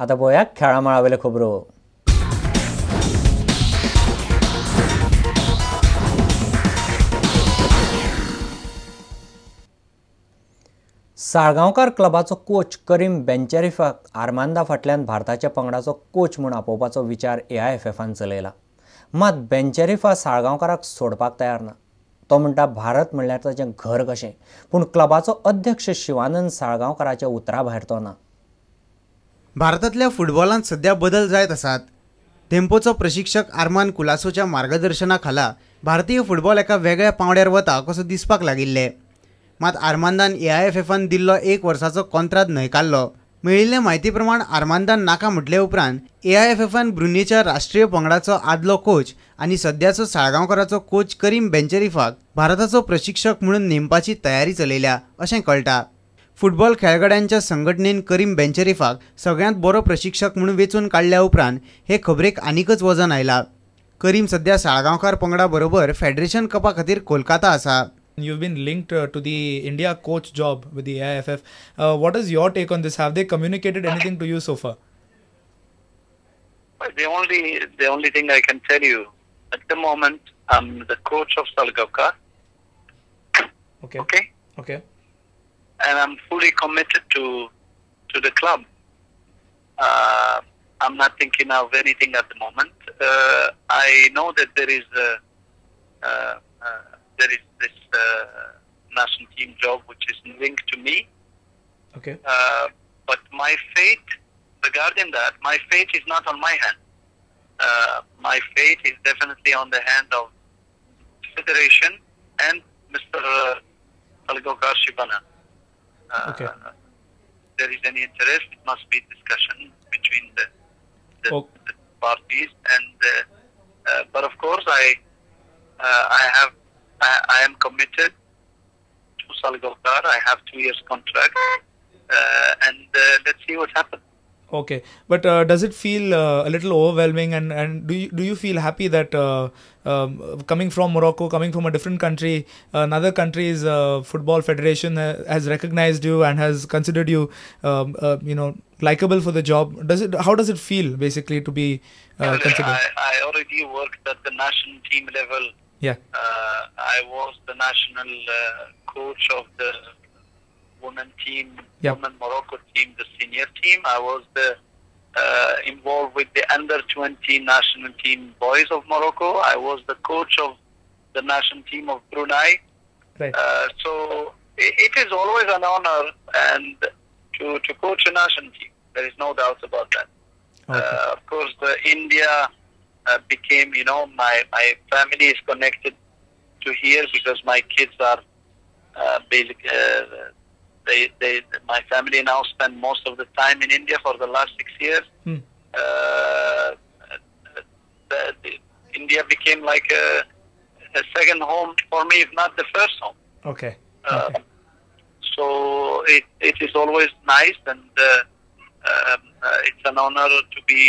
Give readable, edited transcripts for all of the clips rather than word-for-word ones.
आतां पळोवया खेळां मळावेल्यो खबरो. साळगांवकार क्लबाचो कोच करीम बेंचेरिफाक आर्मांदा फाटल्यान भारताच्या पंगडाचो कोच म्हूण आपोवपाचो विचार AIFFान चलयला. मात बेंचेरिफा साळगांवकाराक सोडपाक तयार ना. तो म्हणटा भारत म्हणल्यार ताचें घर कशें, पूण क्लबाचो अध्यक्ष शिवानंद साळगांवकाराच्या उतरा भायर तो ना. भारतांतल्या फुटबॉलांत सध्या बदल जायत आसात. धेंपोचो प्रशिक्षक आर्मान कुलासोच्या मार्गदर्शना खाला भारतीय फुटबॉल एका वेगळ्या पांवड्यार वता कसो दिसपाक लागिल्ले. मात आर्मांदान AIFFान दिल्लो 1 वर्साचो कॉन्त्राद न्हयकारलो. मेळिल्ले म्हायती प्रमाण आर्मांदान नाका म्हटले उपरांत AIFFान ब्रुनेच्या राष्ट्रीय पंगडाचो आदलो कोच आनी सद्याचो साळगांवकाराचो कोच करीम बेंचेरिफाक भारताचो प्रशिक्षक म्हणून नेमपाची तयारी चलयल्या अशें कळटा. फुटबॉल खेळगड्यांच्या संघटनेन करीम बेंचेरिफाक सगळ्यांत बरो प्रशिक्षक म्हणून वेंचून काडल्या उपरांत हे खबरेक आनीकच वजन आयला. करीम सद्या साळगांवकार पंगडा बरोबर फेडरेशन कपा खातीर कोलकाता आसा. You've been linked to the India coach job with the AIFF. What is your take on this? Have they communicated anything to you so far? Well, the only thing I can tell you at the moment, I'm the coach of Salgaocar. Okay. Okay. Okay. And I'm fully committed to the club. I'm not thinking of anything at the moment. I know that there is this national team job which is linked to me. Okay. But my fate regarding that, my fate is not on my hand. My fate is definitely on the hand of Federation and Mr. Salgaocar Shivana. Okay. If there is any interest, it must be discussion between the parties. And but of course, I am committed to Salgaocar. I have 2 years contract, and let's see what happens. Okay, but does it feel a little overwhelming? And do you feel happy that coming from Morocco, coming from a different country, another country's football federation has recognized you and has considered you, you know, likable for the job? How does it feel basically to be considered? I already worked at the national team level. Yeah. I was the national coach of the women team, yep. Women Morocco team, the senior team. I was the involved with the under 20 national team boys of Morocco. I was the coach of the national team of Brunei. Right. So it is always an honor and to coach a national team. There is no doubt about that. Okay. Of course, the India became, you know, my family is connected to here because my kids are basically. My family now spend most of the time in India for the last 6 years. Hmm. India became like a second home for me, if not the first home. Okay. Okay. So it is always nice, and it's an honor to be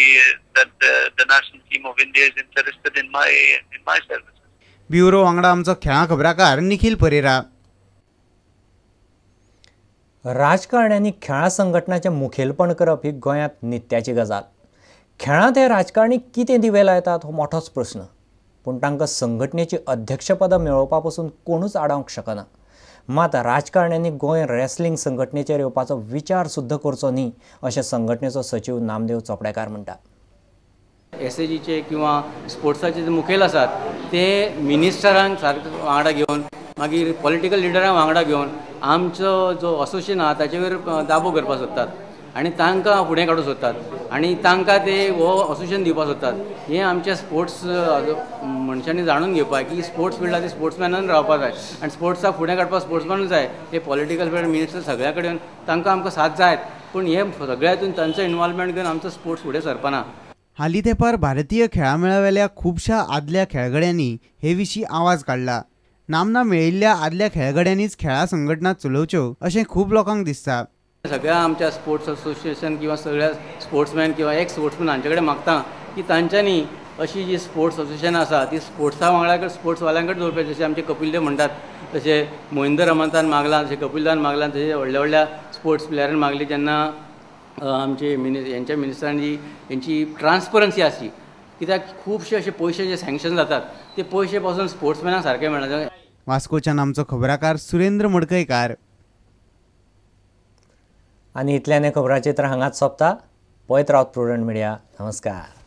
that the national team of India is interested in my services. Bureau वांगडा आमचो खेळां खबराकार निखिल परेरा. राजकारण्यांनी खेळां संघटनाचें मुखेलपण करप ही गोंयांत नित्याची गजाल. खेळांत हे राजकारणी कितें दिवे लायतात हो मोठोच प्रस्न. पूण तांकां संघटनेची अध्यक्षपदां मेळोवपा पसून कोणूच आडावंक शकना. मात राजकारण्यांनी गोंय रेसलिंग संघटनेचेर येवपाचो विचार सुद्दां करचो न्ही अशें संघटनेचो सचीव नामदेव चोपडेकार म्हणटा. एसएजीचे किंवा स्पोर्ट्साचे जे मुखेल आसात ते मिनिस्टरांक सारके वांगडा घेवन मागीर पॉलिटिकल लिडरांक वांगडा घेवन आमचो जो असोसिएशन आहा ताचेर दाबो करपाक सोदतात आनी तांकां फुडें काडूंक सोदतात आनी तांकां ते हो असोसिएशन दिवपाक सोदतात. हें आमच्या स्पोर्ट्स मनशांनी जाणून घेवपाक की स्पोर्ट्स फिल्डार ते स्पोर्ट्समॅनान रावपाक जाय आनी स्पोर्ट्साक फुडें काडपाक स्पोर्ट्समॅनूच जाय. हे पॉलिटिकल फिल्ड मिनिस्टर सगळ्या कडेन तांकां आमकां साथ जायत, पूण हे सगळ्या हितून तांचो इनवॉल्वमेंट घेवन आमचो स्पोर्ट्स फुडें सरपाना. हालीं तेंपार भारतीय खेळां मेळावेल्या खुबश्या आदल्या खेळगड्यांनी हे विशीं आवाज काडला. नामना मेळिल्ल्या आदल्या खेळगड्यांनीच खेळां संघटना चलोवच्यो अशें खूब लोकांक दिसता. सगळ्या आमच्या स्पोर्ट्स असोसिएशन किंवा सगळ्या स्पोर्ट्समॅन किंवा एक्स स्पोर्ट्समॅन हांचे कडेन मागता की तांच्यांनी अशी जी स्पोर्ट्स असोसिएशन आसा ती स्पोर्ट्सा वांगडा स्पोर्ट्सवाल्यां कडेन दवरपाक, जशें आमचे कपिल देव म्हणटात तशें मोहिंदर रमनाथान मागलां, जशें कपिल देवान मागलां, तशें व्हडल्या व्हडल्या स्पोर्ट्स प्लेयरान मागली. जेन्ना आमचे हेंच्या मिनिस्टरांनी हेंची ट्रान्सपरन्सी आसची, कित्याक खुबशे अशे पयशे जे सँक्शन जातात ते पयशे पासून स्पोर्ट्समॅनाक सारके मेळना. वास्कोच्यान आमचो खबराकार सुरेंद्र मडकयकार. आनी इतल्यान खबराचित्र हांगाच सोंपता. पळयत रावत प्रुडंट मिडिया. नमस्कार.